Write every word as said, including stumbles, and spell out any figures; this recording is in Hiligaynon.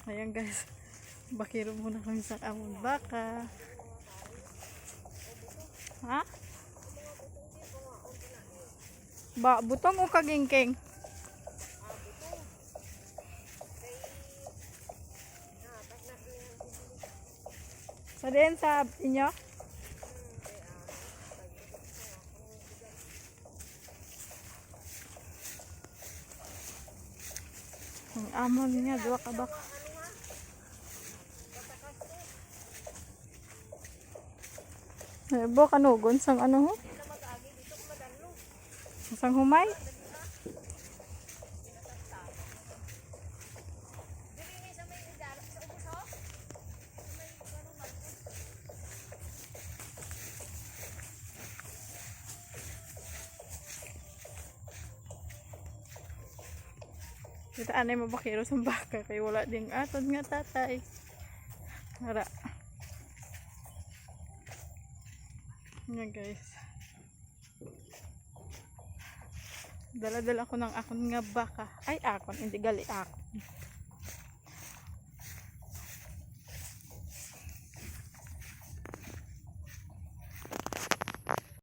Ayan guys, bakiro muna kami sa amon baka. Ha? Ba, butong o kagingking? Sa din sa inyo? Ang amon nga, duha ka baka. Ay, bo, kanugon sang ano, ho? Sang humay? Kita anay mabakiro sa baka kay wala ding atod nga tatay. Ara. Nga guys. Dala-dala ko ng akon nga baka. Ay, akon, hindi gali akon.